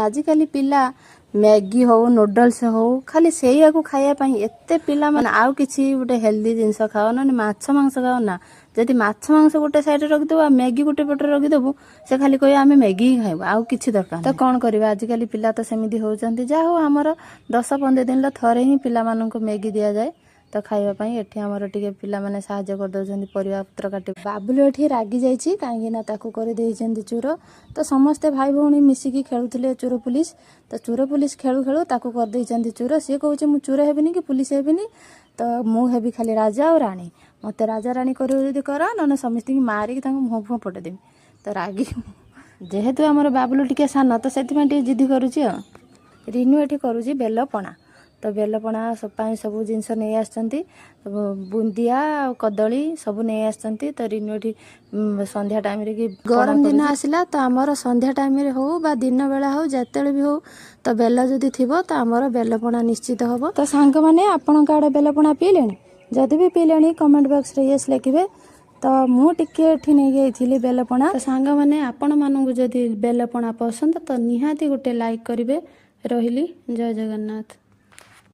ଆଜିକାଲି ପିଲା ମ୍ୟାଗି ହଉ, ନୁଡଲ୍ସ ହଉ, ଖାଲି ସେଇଆକୁ ଖାଇବା ପାଇଁ ଏତେ ପିଲାମାନେ। ଆଉ କିଛି ଗୋଟେ ହେଲ୍ଦି ଜିନିଷ ଖାଅ, ନହେଲେ ମାଛ ମାଂସ ଖାଅ ନା। ଯଦି ମାଛ ମାଂସ ଗୋଟେ ସାଇଡ଼ରେ ରଖିଦେବୁ ଆଉ ମ୍ୟାଗି ଗୋଟେ ପଟରେ ରଖିଦେବୁ, ସେ ଖାଲି କହିବେ ଆମେ ମ୍ୟାଗି ହିଁ ଖାଇବୁ, ଆଉ କିଛି ଦରକାର। ତ କ'ଣ କରିବା, ଆଜିକାଲି ପିଲା ତ ସେମିତି ହେଉଛନ୍ତି। ଯାହା ହଉ, ଆମର 10-15 ଦିନର ଥରେ ହିଁ ପିଲାମାନଙ୍କୁ ମ୍ୟାଗି ଦିଆଯାଏ ତ ଖାଇବା ପାଇଁ। ଏଠି ଆମର ଟିକେ ପିଲାମାନେ ସାହାଯ୍ୟ କରିଦେଉଛନ୍ତି ପରିବା ପତ୍ର କାଟି। ବାବୁଲୁ ଏଠି ରାଗି ଯାଇଛି, କାହିଁକି ନା ତାକୁ କରିଦେଇଛନ୍ତି ଚୋର। ତ ସମସ୍ତେ ଭାଇ ଭଉଣୀ ମିଶିକି ଖେଳୁଥିଲେ ଚୋର ପୁଲିସ। ତ ଚୋର ପୁଲିସ ଖେଳୁ ଖେଳୁ ତାକୁ କରିଦେଇଛନ୍ତି ଚୋର। ସିଏ କହୁଛି ମୁଁ ଚୋର ହେବିନି କି ପୁଲିସ ହେବିନି, ତ ମୁଁ ହେବି ଖାଲି ରାଜା ଆଉ ରାଣୀ। ମୋତେ ରାଜା ରାଣୀ କରିବ ଯଦି କର, ନହେଲେ ସମସ୍ତଙ୍କୁ ମାରିକି ତାଙ୍କୁ ମୁହଁ ଫୁହଁ ପଟେଇଦେବି। ତ ରାଗି, ଯେହେତୁ ଆମର ବାବୁଲୁ ଟିକେ ସାନ, ତ ସେଥିପାଇଁ ଟିକେ ଜିଦି କରୁଛି। ଆଉ ରିନୁ ଏଠି କରୁଛି ବେଲ ପଣା। ତ ବେଲପଣା ପାଇଁ ସବୁ ଜିନିଷ ନେଇ ଆସିଛନ୍ତି, ବୁନ୍ଦିଆ ଆଉ କଦଳୀ ସବୁ ନେଇ ଆସିଛନ୍ତି। ତ ରିନୁ ଏଠି ସନ୍ଧ୍ୟା ଟାଇମ୍ରେ କି ଗରମ ଦିନ ଆସିଲା, ତ ଆମର ସନ୍ଧ୍ୟା ଟାଇମ୍ରେ ହଉ ବା ଦିନ ବେଳା ହଉ, ଯେତେବେଳେ ବି ହଉ, ତ ବେଲ ଯଦି ଥିବ ତ ଆମର ବେଲପଣା ନିଶ୍ଚିତ ହବ। ତ ସାଙ୍ଗମାନେ, ଆପଣଙ୍କ ଆଡ଼େ ବେଲପଣା ପିଇଲେଣି? ଯଦି ବି ପିଇଲେଣି, କମେଣ୍ଟ ବକ୍ସରେ ୟେସ୍ ଲେଖିବେ। ତ ମୁଁ ଟିକେ ଏଠି ନେଇଯାଇଥିଲି ବେଲପଣା। ତ ସାଙ୍ଗମାନେ, ଆପଣମାନଙ୍କୁ ଯଦି ବେଲପଣା ପସନ୍ଦ ତ ନିହାତି ଗୋଟେ ଲାଇକ୍ କରିବେ। ରହିଲି, ଜୟ ଜଗନ୍ନାଥ।